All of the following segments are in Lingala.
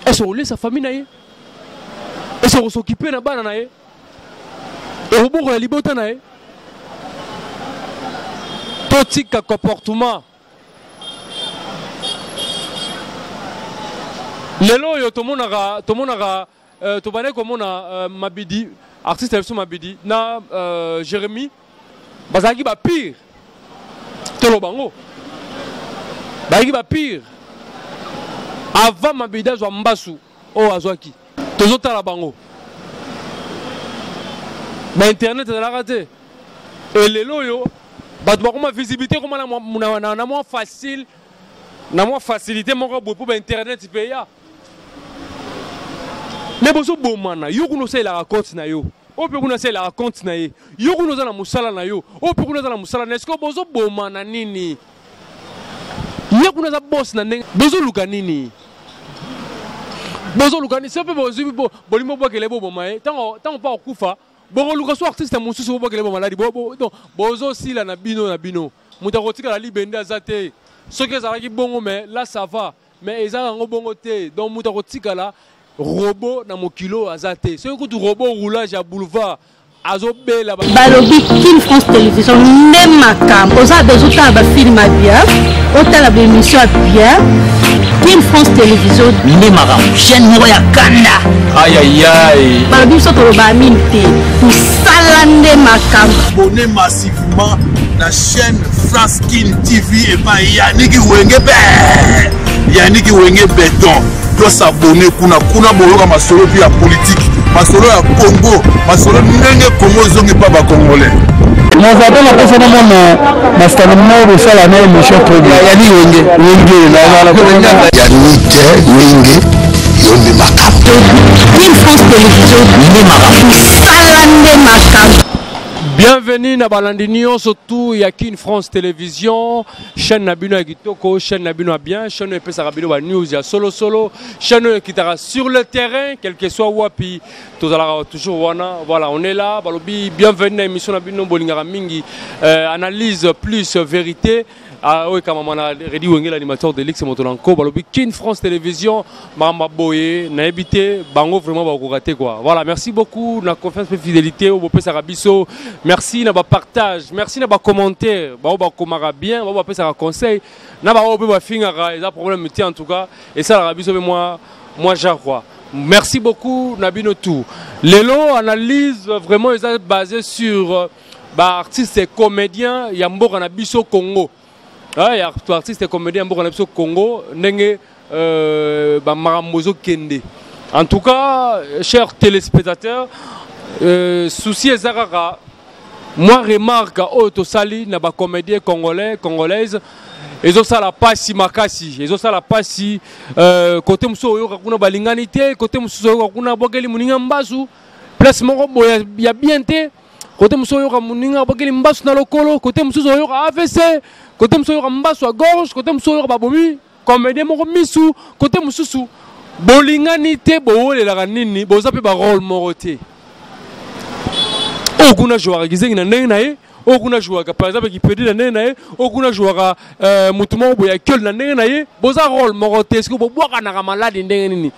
Est-ce okolesa famille na ye? Est-ce okosokipe na bana na ye? Okobokola libota na ye? Totika comportement. Lelo oyo tomonaka tomonaka euh, tobandaki komona euh, Mabidi artiste na biso Mabidi na euh, Jérémie bazalaki ba pire toloba yango bazalaki ba pire avant Mabidi azwa mbasu oyo azwaki tozotala bango ba internet ezalaka te e lelo oyo bato bakoma visibilité ekoma na mwa facile na mwa facilité moko boye mpo ba internet mpe eya me bozobomana yo kuna osalelaka compte na yo oyo mpe kuna asalelaka compte na ye yo kuna oza na mosala na yo oyo mpe kuna aza na mosala na ye sikoyo bozobomana nini ye kuna aza boss na ndenge bozoluka nini bozoluka nini soki mpe bozwi bolingi bobwakele boboma ye ntango mpo akokufa bokoluka so artiste mosusu bobwakele bo maladi bozosila na bino na bino moto akotikala libende aza te soki ezalaki bongo mais là ça va mais eza yango bongo te donc moto akotikala robot na mokili oyo aza te soki kutu robot roulage ya boulevard azobela balobi kin france télévision nde makambo oza besoin otala bafilme ya bien otala baémission ya bien kin france télévision nde makambo chaîne moko ya kanda ayayay balobi biso tolobaa mingi te mosala nde makambo abonne massivement na chaîne france kin tv epai yaniki wenge be yaniki wenge beton tosabone kuna kuna boyoka masolo mpe ya politike masolo ya congo masolo ndenge congo ezongi mpa bacongolais naza na mposa namona masitani moko bosala na émission très bien yani wenge wenge yanike wenge yo nde makambo Kin France Télévision nde makambo mosala nde makambo Bienvenue na balandi nyonso tout ya Kin France Télévision, chaîne na bino ya kitoko, chaîne na bino ya bien, chaîne oyo epesaka bino ba news ya solo solo, chaîne oyo ekitaka sur le terrain, quel que soit wapi, tozalaka toujours wana. Voilà, on est là, balobi bienvenue na émission na bino bolingaka mingi, euh, analyse plus vérité. Ah, oyo ekamama na Redi Wenge l'animateur de luxe moto na nko balobi Kin France Télévision makambo boye nayebi te bango vraiment bakokoka te quoi. Voilà, merci beaucoup na confiance pe fidélité oyo bopesaka biso. Merci na ba partage, merci na ba commentaire, bao bakomaka bien, bao bapesaka conseil, na bao pe bafingaka eza problème te en tout cas esalaka biso pe moi moi genre quoi. Merci beaucoup na bino tout. Lelo analyse vraiment eza basé sur ba artistes et comédiens ya mboka na biso Congo. Ah, ya artiste et comédien ya mboka na biso Congo ndenge euh, ba makambo ezokende. En tout cas, chers téléspectateurs, euh, souci eza kaka moi remarque oyo tosali na ba comédiens congolais congolaises ezosala pasi makasi ezosala pasi euh, kote mosusu oyoka kuna balingani te kote mosusu oyoka kuna abwakeli moninga mbasu place moko boye ya bien te kote mosusu oyoka moninga abwakeli mbasu na lokolo kote mosusu oyoka avc kote mosusu oyoka mbasu ya gorge kote mosusu oyoka babomi comédien moko misu kote mosusu bolingani te bowolelaka nini boza mpe barole moko te oyo kuna jouaka kizengi na ndenge na ye oyo kuna jouaka par exemple kipedi na ndenge na ye oyo kuna jouaka euh, motu moko boye ya kiole na ndenge na ye boza role moko te soki bobwakanaka maladi ndenge nini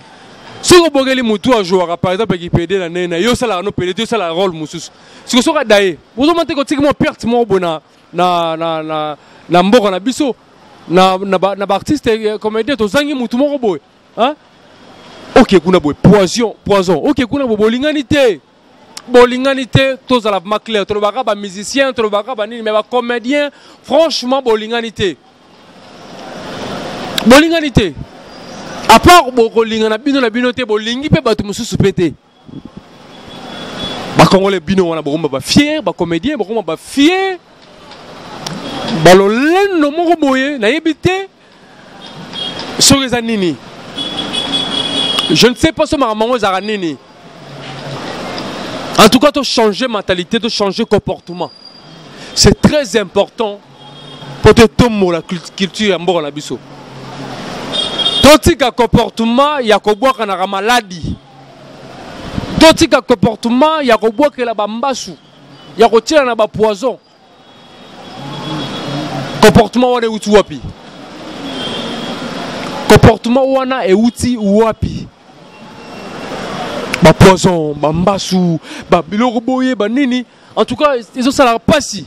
soki obokeli motu ajouaka par exemple kipede na ndenge na ye osalaka no pede te osalaka role mosusu siko soki adaye bozomona te kotiki mwa perte moko boye na, na, na, na, na mboka na biso na, na, ba, na baartiste euh, comédien tozangi motu moko boye hein? oke kuna boye poison poison oke kuna boye bolingani te bolingani te tozala vraiment clair tolobaka ba musicien tolobaka ba nini mais ba comédien franchement bolingani te bolingani te à part bokolingana bino na bino te bolingi mpe bato mosusu mpe te bakongole bino wana bokoma bafier bacomédien bokoma bafier balolendo moko boye nayebi te soki eza nini je ne sais pas so makambo yango ezalaka nini en tout cas to changer mentalité to changer comportement c'est très important mpo totombola culture ya mboka na biso totika comportement ya kobwakanaka maladi totika comportement ya kobwakela bambasu ya kotiela na bapoison comportement wana euti wapi comportement wana euti wapi Ba poison, ba mbasu, ba biloko boye, ba nini. En tout cas, ezosalaka mpasi.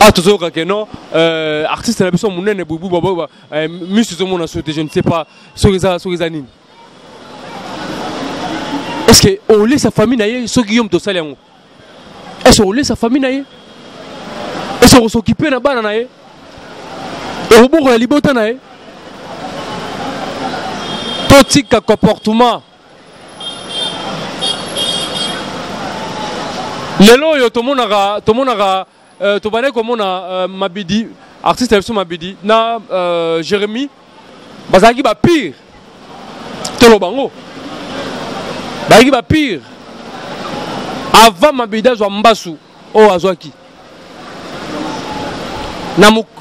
Ah, tozoyoka ke non, artiste na biso monene bubu ba misu ezomona so te, je ne sais pas soki eza nini. Est-ce que olesa famille na ye soki yo moto osali yango? Est-ce que olesa famille na ye? Est-ce que okosokipe na bana na ye? Okobokola libota na ye? Totika comportement. Lelo oyo tomonaka, tomonaka tobandaki komona Mabidi, artiste na biso Mabidi na Jérémie, bazalaki ba pire. Toloba bango. Bazalaki ba pire. Avant Mabidi azwa mbasu oyo azwaki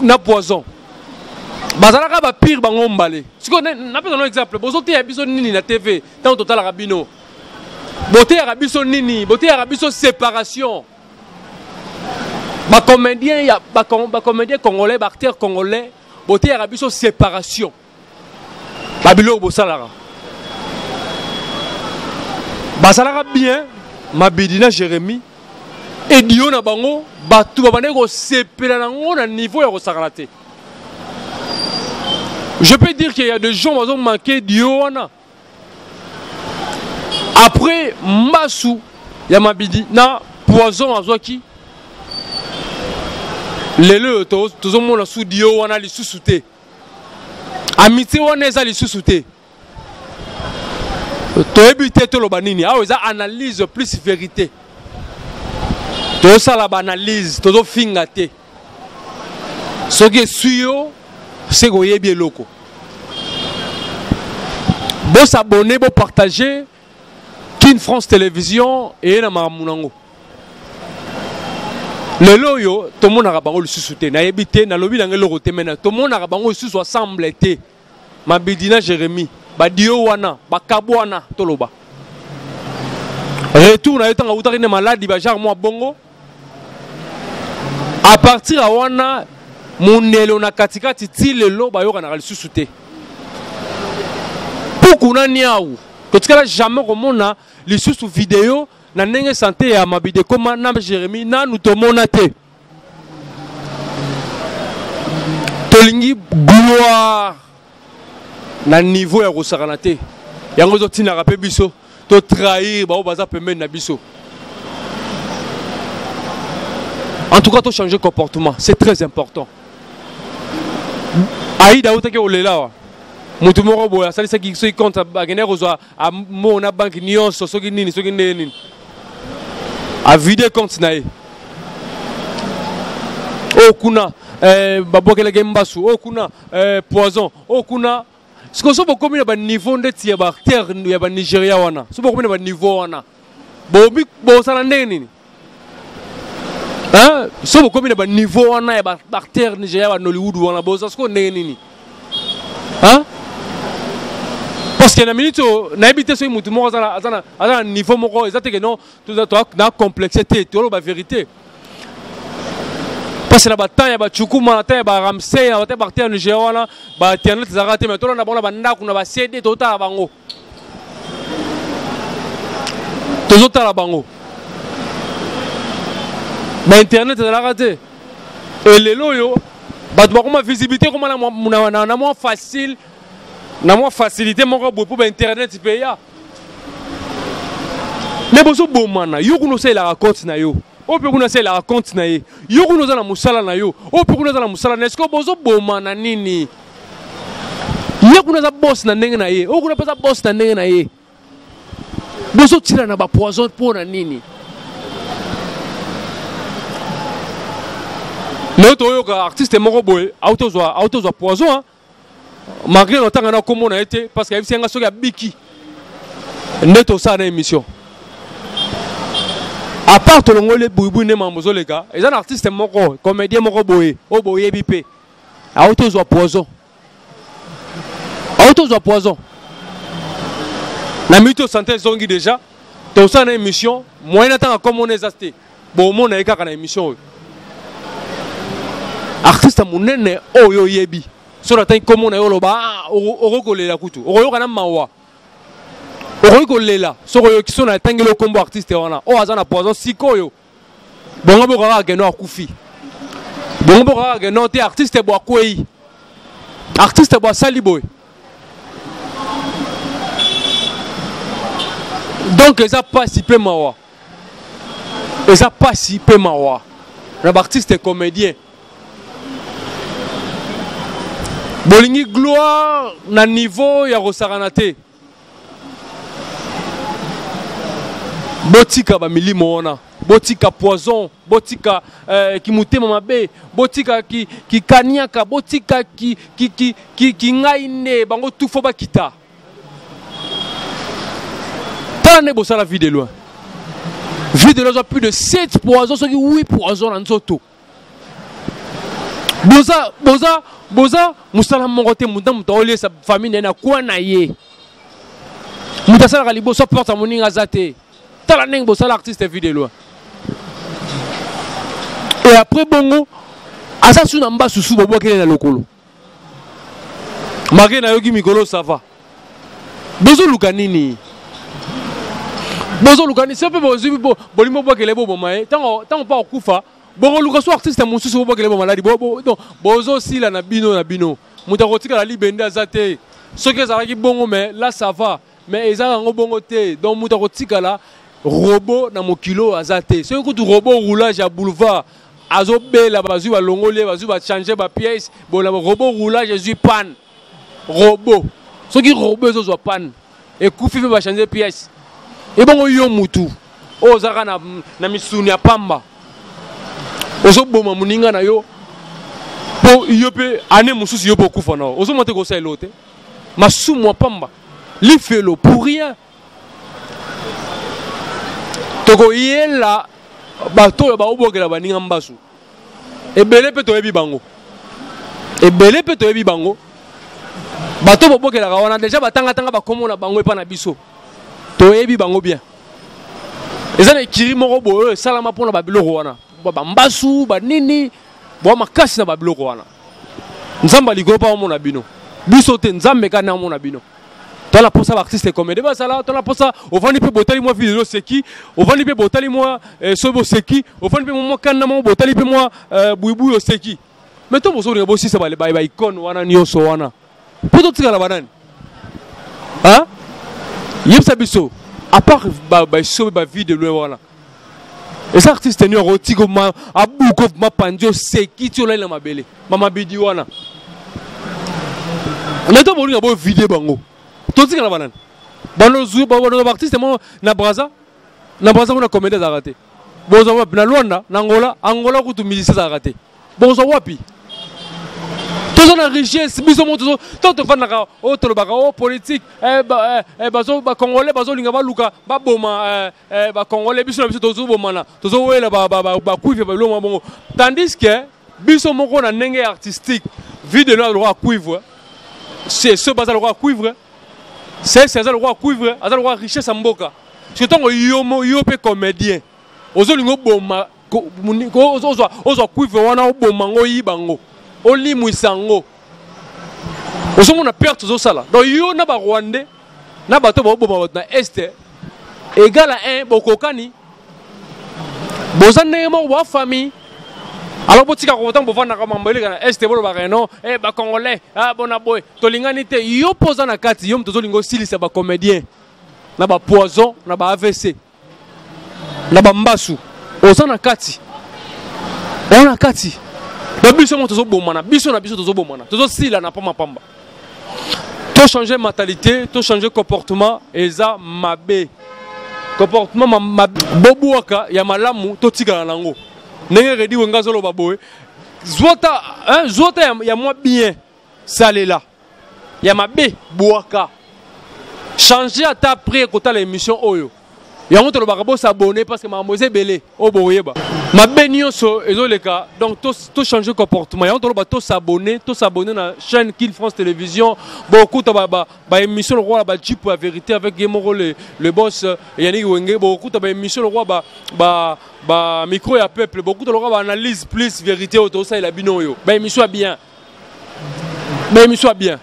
na poison. Bazalaka ba pire bango mbale. Sikoyo napesa no exemple, bozoteya biso nini na TV tango totalaka bino? Boteyaka biso nini? Boteyaka biso séparation. Ba comédien ya, ba con, ba comédien congolais, ba acteur congolais, boteyaka biso séparation. Ba biloko bosalaka. Basalaka bien Mabidi na Jérémie et Dio na bango, bato babandaki kosepela nango na niveau ya kosakana te. Je peux dire qu'il y a des gens qui ont manqué Dio wana. Après mbasu ya Mabidi na poison azwaki, lelo oyo tozomona su Dio wana lisusu te. Amitié wana eza lisusu te. Toyebi te toloba nini. Awa eza analyse plus vérité. Tozosala ba analyse, tozofinga te. Soki eswi yo, se koyebi eloko. Bo s'abonner, bo partager Kin France Télévision et na makambo nango. Lelo oyo tomonaka bango lisusu te, nayebi te, nalobi nanga eloko te, mais tomonaka bango lisusu ensemble te. Mabidi na Jérémie, ba dio wana, ba kabwana toloba. Retour na yo tanga utaki ne maladi ba genre moi bongo. À partir ya wana monelo na katikati ti lelo bayokanaka lisusu te. Puku na niau, totikala jamais komona lisusu video na ndenge santé ya Mabidi ekoma na Jérémie nanu tomona te. Tolingi gloire na niveau ya kosakana te. Yango ezotinaka pe biso to trahir bao baza pembeni na biso. En tout cas, to changer comportement, c'est très important. Aïda outaki olela wa. Mutu moko boye asalisaki soki compte akendaki kozwa amona banque nyonso soki nini soki ndenge nini. A vide compte na ye. Oyo kuna babwakelaki mbasu, oyo kuna poison, oyo kuna. Sikoyo soki bokomi na ba niveau ndeti ya ba acteur ya ba Nigeria wana, soki bokomi na ba niveau wana, bobi bosala ndenge nini? Hein? Soki bokomi na ba niveau wana ya ba acteur Nigeria ba Nollywood wana, bosala sikoyo ndenge nini? Hein? Parce que na minute oyo, nayebi te soki mutu moko aza na niveau moko, eza te que non, toza, toza na complexe te, toloba vérité. Parce que na ba temps ya ba Chukuma, na temps ya ba Ramsey, na ba temps ya ba acteur Nigeria wana, ba internet ezalaka te, mais tolanda bango na ba ndako, na ba CD, totala bango. Tozotala bango. Ba internet ezalaka te. Et lelo oyo, bato bakoma visibilité ekoma na mwa, na, na, na mwa facile, na mwa facilité moko boye po ba internet pe ya. Mais bozo bomana, yo kuna osalelaka compte na yo. Oyo pe kuna asalelaka compte na ye. Yo kuna oza na mosala na yo. Oyo pe kuna aza na mosala na ye. Est-ce que bozo bomana nini? Ye kuna aza boss na ndenge na ye. Oyo kuna pe aza boss na ndenge na ye. Bozo tila na ba poison po na nini? Lelo toyoka artiste moko boye, autozwa poison, hein? Malgré notanga na kombo na ye te, parce que ayebisi nga soki abiki nde tosala na émission. À part tolongoli buibui nde mambo ozoleka, eza na artiste moko, comédien moko boye, oyo boyebi pe, autozwa poison. Autozwa poison. Na mito santé ezongi déjà, tosala na émission, moyen natanga kombo na eza te. Bomona ye kaka na émission oyo. Artiste monene oyo oyebi. Soki natangi kombo na yo oloba, ah, okokolela kutu, okoyoka na mawa. Okoki kolela soki oyoki so na etangeli okombo artiste wana oyo aza na poison sikoyo. Bongo bokaka keno akufi. Bongo bokaka keno te artiste bo akwei. Artiste bo asali boye. Donc eza pasi pe mawa. Eza pasi pe mawa. Na ba artiste comédien. Bolingi gloire na niveau ya kosakana te. Botika ba milimo wana, botika poison, botika eh, kimutema mabe, botika ki, kikaniaka, botika ki, ki, ki, ki, ki ngai nde bango tout faut bakita. Tala nde bosala vie de loin. Vie de loin azwa plus de 7 poison soki 8 poison na nzoto. Boza boza boza mosala moko te moto na moto aoliesa famille na ye na kwa na ye. Moto asalaka liboso porte ya moninga aza te. Tala ndenge bosala artiste vie de loin. Et après bongo aza su na mbasu su bobwakele na lokolo. Malgré nayoki mikolo ça va. Bozoluka nini? Bozoluka nini? Soki bozwi bolingi bobwakele boboma ye ntango ntango mpo akufa bokoluka so artiste mosusu bobwakele bo maladi donc bozosila na bino na bino moto akotikala libende aza te soki ezalaki bongo mais là ça va mais eza yango bongo te donc moto akotikala robot na mokili oyo aza te soki kutu robot roulage ya boulevard azobela bazwi balongoli ye bazwi bachange bapièce bona robot roulage ezwi panne robot soki robot ezozwa panne ekufi mpe bachange pièce ebongo yo mutu oyo ozalaka na, na misuni ya pamba ozoboma moninga na yo mpo yo mpe ane mosusu yo mpe okufa na yo ozomona te kosala eloko te masumu ya pamba lifelo pour rien tokoyela bato oyo baobokela baninga mbasu ebele mpe toyebi bango ebele mpe toyebi bango bato bobokelaka wana deja batangatanga bakombo na bango epa na biso toyebi bango bien eza na ekiri moko boye oyo esalama mpona babiloko wana bambasu banini bwa makasi na babiloko wana nzambe alikolo mpo amona bino biso te nzambe kani amona bino tala posa baartiste comédie bazala tala posa ovandi mpe botali mwa video oseki ovandi mpe botali mwa eh, soki boseki ofandi mpe mwa kanda moko botali mpe mwa eh, buibui oseki mais to bozolinga bosisa baicone wana nyonso wana mpo totikala banani yebisa biso à part baesobe bavie de loin wana eza artiste nini akotika abuko mapanzi oseki ti olali na mabele mamabidi wana na to bolinga bovide bango totikala banani banozwi baartiste moko na braza na braza kuna comédie azalaka te bozwa wapi na luanda na angola angola kutu musicien azalaka te bozwa wapi toza na richesse biso moko tozo to tofandaka oyo tolobaka o politique eh, ba, eh, eh, bazo bacongolais bazolinga baluka baboma eh, eh, bacongolais biso na biso tozobomana tozowela bacuivre ba, ba, ba, bongo tandis que biso moko na ndenge artistique vie de loin lokola cuivre se baza lokola cuivre sese aza lokola cuivre aza lokola richesse ya mboka soki ntango yo yo mpe comédien ozolinga oboma ozwa ozwa cuivre wana oboma yango oyiba yango olimwisa yango ozomona perte ozosala donc yo na barwandais na bato baoboma bato na este égal à 1 bokokani boza ndenge moko boa famille alors botika ntango bovandaka mambo eleka na este bolobaka non eh, bacongolais ah, bona boye tolingani te yo mpo oza na kati yo moto ozolinga osilisa bacomédien na bapoison na ba avc na bambasu oza na kati oza na kati na biso moko tozobomana biso na biso tozobomana tozosila na pamba pamba to changer mentalité to changer comportement eza mabe comportement mabe bobwaka ya malamu totikala nango ndenge redi wenga azoloba boye zwata hein, zwata ya, ya mwa bien salela ya mabe bwaka changer ata après kotala émission oyo yango tolobaka bosabone parce que makambo eza ebele oyo bokoyeba mabe nyonso ezoleka donc tochange to comportement yango toloba tosabone tosabone na chaîne kin france télévision bokokuta baémission ba, ba lokola bajipe ya vérité avec ye moko le, le boss yannick wenge bokokuta baémission lokola ba, ba, ba micro ya peuple bokokuta lokola baanalyse plus vérité oyo tozosalela bino oyo baémission ya bien baémission ya bien.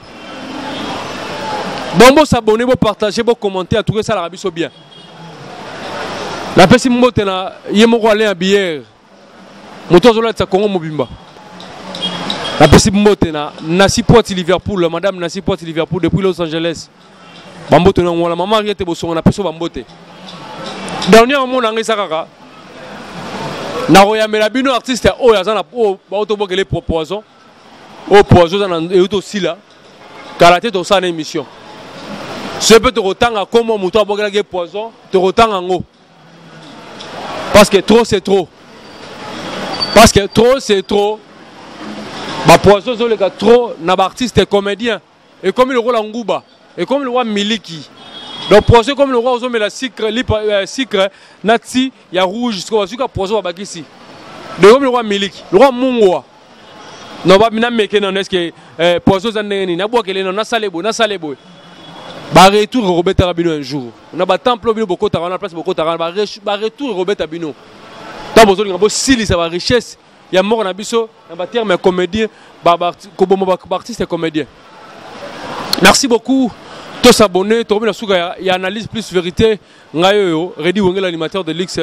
Donc bosabone, bopartage, bocommenter, en tout cas esalaka biso bien. Napesi mbote na ye moko Alain ya bière, moto azolatisa Congo mobimba. Napesi mbote na Nasi Poiti Liverpool, madame Nasi Poiti Liverpool depuis Los Angeles. Bambote na ngwala mama Ariete Bosongo, napesi bambote. Dernier mot na ngai eza kaka nakoyambela bino artiste oyo aza na oyo baotobokele poison, oyo poison eza na euti osila kala te, tosala na émission soki mpe tokotanga kombo moto abokelaki poison, tokotanga yango parce que trop c'est trop, parce que trop c'est trop. Bapoison ezoleka trop na baartiste comédien, ekomi lokola nguba, ekomi lokola miliki. Donc poison ekomi lokola ozomela sucre, lipa, sucre na ti ya rouge, sikoyo bazwika poison babakisi, donc ekomi lokola miliki, lokola mungwa. Non, ba nameke nano, est ce que poison eza ndenge nini? Nabwakele nano, nasala boye, nasala boye. Baretour ekobetaka bino un jour na batemple bino bokotaka wana, place bokotaka wana, baretour ekobeta bino ntango bozolinga bosilisa barichesse ya moko na biso na baterme ya comédien, koboma baartiste ya comédien. Merci beaucoup, tosabonner. Tokomi na suka ya analyse plus vérité. Ngai oyo Redi Wenge, l'animateur de luxe,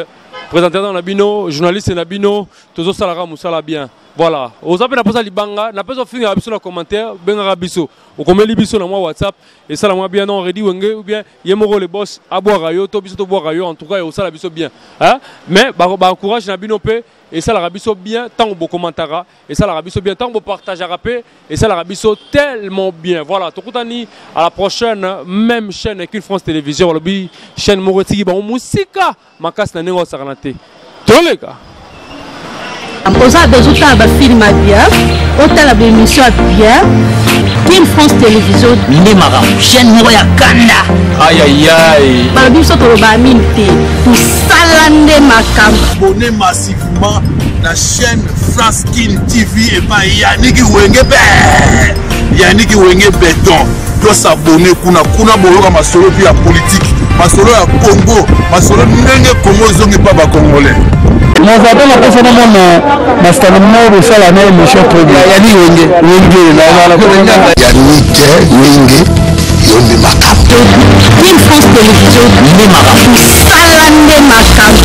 présentateur na bino, journaliste na bino. Tozosalaka mosala bien. Voilà, oza mpe na mposa libanga, napesa ofingaka biso na commentaire, bengaka biso, okomeli biso na mwa WhatsApp, esala mwa bien. Non, Redi Wenge ou bien ye moko le boss abwaka yo to biso tobwaka yo, en tout cas osala biso bien, hein? Mais baencourage na bino mpe esalaka biso bien. Ntango bokomantaka esalaka biso bien, ntango bopartageaka mpe esalaka biso tellement bien. Voilà, tokutani à la prochaine, même chaîne, Kin France Télévision. Balobi chaîne moko etiki bango mosika makasi na ndenge osakana te. Toleka. Oza besoin otala bafilm ya bien, otala baémission ya bien, Kin France Télévision. Nde makambo, chaîne moko ya kanda. Ayayay. Balobi biso toloba mingi te, tosala nde makambo. Abonnez massivement na chaîne France Kin TV epai Yaniki Wenge be, Yaniki Wenge Beton. Tosabone kuna, kuna boyoka masolo mpe ya politike, masolo ya Congo, masolo ndenge Congo ezongi mpa bacongolais. Naza mpe napesa namona masitani moko bosala na émission trop bien. Yani Wenge, Wenge. Yanike Wenge, yo nde makambo. Kin France Télévision. Nde makambo. Tosala nde makambo.